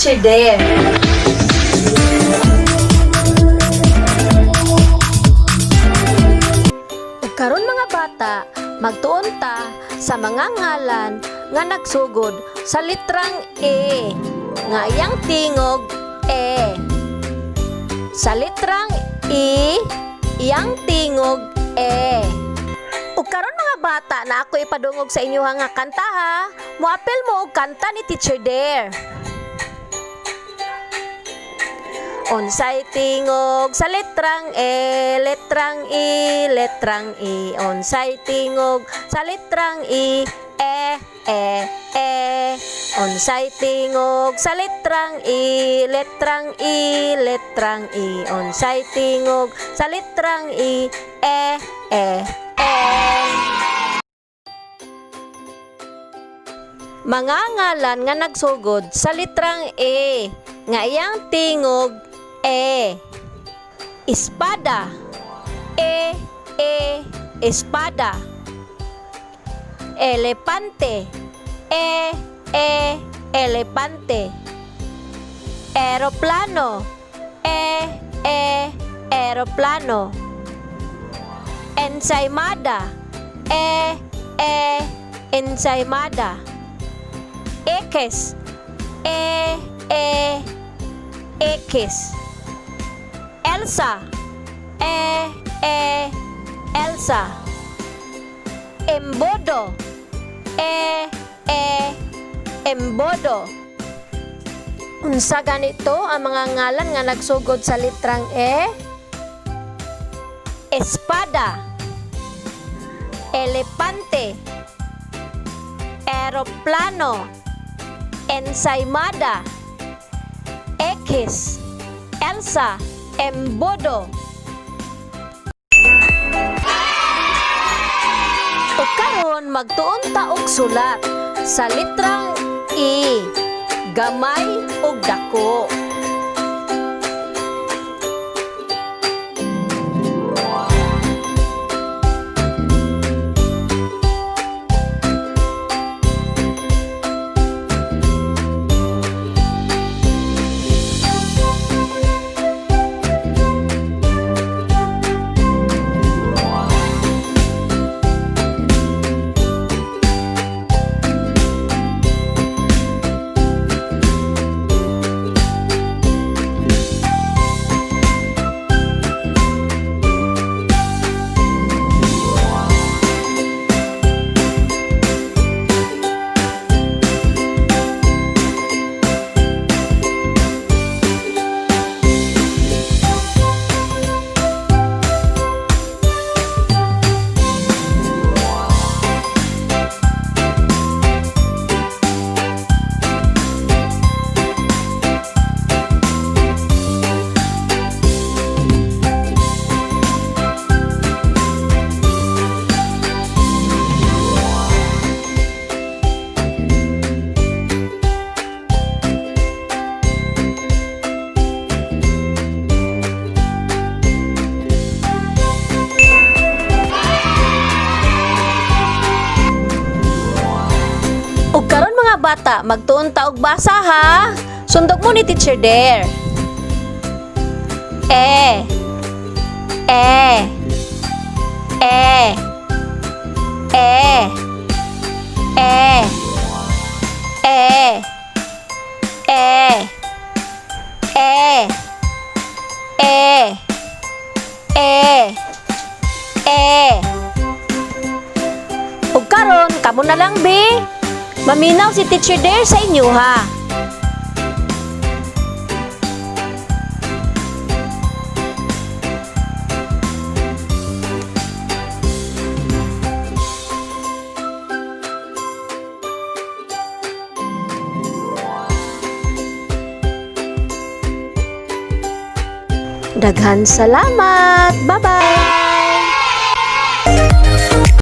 Teacher Dare. Ug karon mga bata, magtuon ta sa mga ngalan nga nagsugod sa litrang E nga iyang tingog E. Sa litrang I, iyang tingog E. Ug karon mga bata na ako ipadungog sa inyo nga kanta ha. Moapil mo og kanta ni Teacher Dare. Unsay tingog sa litrang E, litrang I, litrang I. Unsay tingog sa litrang I, E, E, E. Unsay tingog sa litrang I, litrang I, litrang I. Unsay tingog sa litrang I, E, E, E. Mga ngalan nga nagsugod sa litrang E nga iyang tingog E. Espada. E, E, espada. Elepante. E, E, elepante. Eroplano. E, E, eroplano. Ensaymada. E, E, ensaymada. Ekis. E, E, ekis. Elsa. E, E, Elsa. Embodo. E, E, embodo. Unsa ganito ang mga ngalan nga nagsugod sa litrang E? Espada. Elepante. Eroplano. Ensaymada. Ekis. Elsa. Embodo. Ug karon magtuon ta og sulat sa litrang E, gamay ug dako. Ug karon mga bata, magtuon ta og basa ha. Sundog mo ni Teacher Dare. E, E, E, E, E, E, E, E, E, E, E. Ug karon kamo na lang be. Maminaw si Teacher Dare sa inyo ha. Daghan salamat. Bye-bye.